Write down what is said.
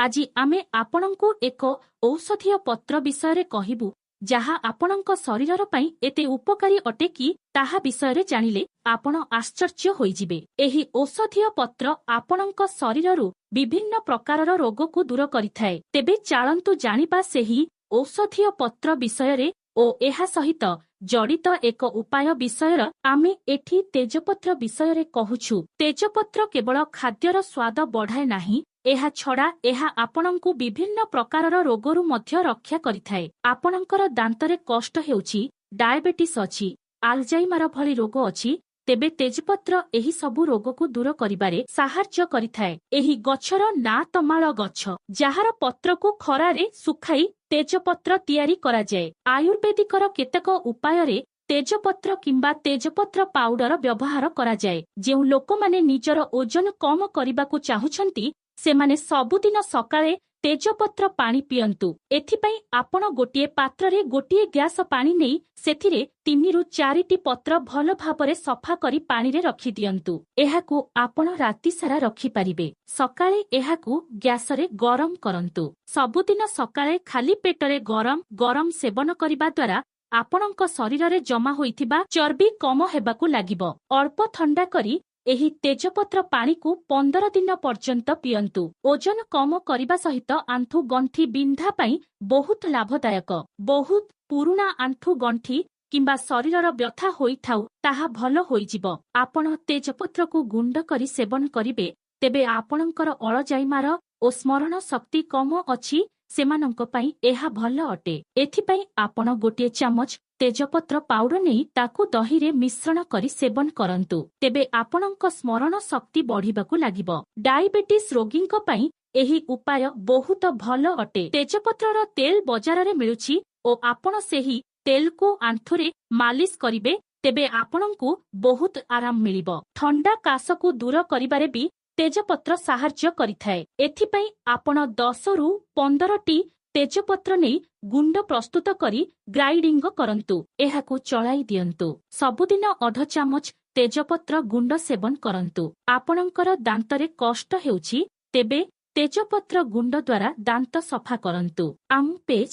ଆଜି ଆମେ ଆପଣଙ୍କୁ ଏକ ଔଷଧୀୟ ପତ୍ର ବିଷୟରେ କହିବୁ, ଯାହା ଆପଣଙ୍କ ଶରୀରର ପାଇଁ ଏତେ ଉପକାରୀ ଅଟେ କି ତାହା ବିଷୟରେ ଜାଣିଲେ ଆପଣ ଆଶ୍ଚର୍ଯ୍ୟ ହୋଇଯିବେ। ଏହି ଔଷଧୀୟ ପତ୍ର ଆପଣଙ୍କ ଶରୀରରୁ ବିଭିନ୍ନ ପ୍ରକାରର ରୋଗକୁ ଦୂର କରିଥାଏ। ତେବେ ଚାଳନ୍ତୁ ଜାଣିବା ସେହି ଔଷଧୀୟ ପତ୍ର ବିଷୟରେ ଓ ଏହା ସହିତ ଜଡ଼ିତ ଏକ ଉପାୟ ବିଷୟର। ଆମେ ଏଠି ତେଜପତ୍ର ବିଷୟରେ କହୁଛୁ। ତେଜପତ୍ର କେବଳ ଖାଦ୍ୟର ସ୍ୱାଦ ବଢ଼ାଏ ନାହିଁ, ଏହା ଛଡ଼ା ଏହା ଆପଣଙ୍କୁ ବିଭିନ୍ନ ପ୍ରକାରର ରୋଗରୁ ମଧ୍ୟ ରକ୍ଷା କରିଥାଏ। ଆପଣଙ୍କର ଦାନ୍ତରେ କଷ୍ଟ ହେଉଛି, ଡାଇବେଟିସ୍ ଅଛି, ଆଲଜାଇମାର ଭଳି ରୋଗ ଅଛି, ତେବେ ତେଜପତ୍ର ଏହି ସବୁ ରୋଗକୁ ଦୂର କରିବାରେ ସାହାଯ୍ୟ କରିଥାଏ। ଏହି ଗଛର ନାଁ ତମାଳ ଗଛ, ଯାହାର ପତ୍ରକୁ ଖରାରେ ଶୁଖାଇ ତେଜପତ୍ର ତିଆରି କରାଯାଏ। ଆୟୁର୍ବେଦିକର କେତେକ ଉପାୟରେ ତେଜପତ୍ର କିମ୍ବା ତେଜପତ୍ର ପାଉଡର ବ୍ୟବହାର କରାଯାଏ। ଯେଉଁ ଲୋକମାନେ ନିଜର ଓଜନ କମ କରିବାକୁ ଚାହୁଁଛନ୍ତି, ସେମାନେ ସବୁଦିନ ସକାଳେ ତେଜପତ୍ର ପାଣି ପିଅନ୍ତୁ। ଏଥିପାଇଁ ଆପଣ ଗୋଟିଏ ପାତ୍ରରେ ଗୋଟିଏ ଗ୍ଲାସ ପାଣି ନେଇ ସେଥିରେ 3ରୁ 4ଟି ପତ୍ର ଭଲ ଭାବରେ ସଫା କରି ପାଣିରେ ରଖିଦିଅନ୍ତୁ। ଏହାକୁ ଆପଣ ରାତିସାରା ରଖିପାରିବେ। ସକାଳେ ଏହାକୁ ଗ୍ୟାସରେ ଗରମ କରନ୍ତୁ। ସବୁଦିନ ସକାଳେ ଖାଲି ପେଟରେ ଗରମ ଗରମ ସେବନ କରିବା ଦ୍ୱାରା ଆପଣଙ୍କ ଶରୀରରେ ଜମା ହୋଇଥିବା ଚର୍ବି କମ ହେବାକୁ ଲାଗିବ। ଅଳ୍ପ ଥଣ୍ଡା କରି ଏହି ତେଜପତ୍ର ପାଣିକୁ 15 ଦିନ ପର୍ଯ୍ୟନ୍ତ ପିଅନ୍ତୁ। ଓଜନ କମ କରିବା ସହିତ ଆଣ୍ଠୁ ଗଣ୍ଠି ବିନ୍ଧା ପାଇଁ ବହୁତ ଲାଭଦାୟକ। ବହୁତ ପୁରୁଣା ଆଣ୍ଠୁ ଗଣ୍ଠି କିମ୍ବା ଶରୀରର ବ୍ୟଥା ହୋଇଥାଉ, ତାହା ଭଲ ହୋଇଯିବ। ଆପଣ ତେଜପତ୍ରକୁ ଗୁଣ୍ଡ କରି ସେବନ କରିବେ, ତେବେ ଆପଣଙ୍କର ଅଳଜାଇମାର ଓ ସ୍ମରଣ ଶକ୍ତି କମ ଅଛି, ସେମାନଙ୍କ ପାଇଁ ଏହା ଭଲ ଅଟେ। ଏଥିପାଇଁ ଆପଣ ଗୋଟିଏ ଚାମଚ ତେଜପତ୍ର ପାଉଡର ନେଇ ତାକୁ ଦହିରେ ମିଶ୍ରଣ କରି ସେବନ କରନ୍ତୁ, ତେବେ ଆପଣଙ୍କ ସ୍ମରଣ ଶକ୍ତି ବଢିବାକୁ ଲାଗିବ। ଡାଇବେଟିସ୍ ରୋଗୀଙ୍କ ପାଇଁ ଏହି ଉପାୟ ବହୁତ ଭଲ ଅଟେ। ତେଜପତ୍ରର ତେଲ ବଜାରରେ ମିଳୁଛି ଓ ଆପଣ ସେହି ତେଲକୁ ଆଣ୍ଠୁରେ ମାଲିସ କରିବେ, ତେବେ ଆପଣଙ୍କୁ ବହୁତ ଆରାମ ମିଳିବ। ଥଣ୍ଡା କାଶକୁ ଦୂର କରିବାରେ ବି ତେଜପତ୍ର ସାହାଯ୍ୟ କରିଥାଏ। ଏଥିପାଇଁ ଆପଣ 10ରୁ 15ଟି ତେଜପତ୍ର ନେଇ ଗୁଣ୍ଡ ପ୍ରସ୍ତୁତ କରି ଗ୍ରାଇଣ୍ଡିଙ୍ଗ କରନ୍ତୁ। ଏହାକୁ ଚଳାଇ ଦିଅନ୍ତୁ। ସବୁଦିନ ଅଧ ଚାମଚ ତେଜପତ୍ର ଗୁଣ୍ଡ ସେବନ କରନ୍ତୁ। ଆପଣଙ୍କର ଦାନ୍ତରେ କଷ୍ଟ ହେଉଛି, ତେବେ ତେଜପତ୍ର ଗୁଣ୍ଡ ଦ୍ୱାରା ଦାନ୍ତ ସଫା କରନ୍ତୁ। ଆମ ପେଜ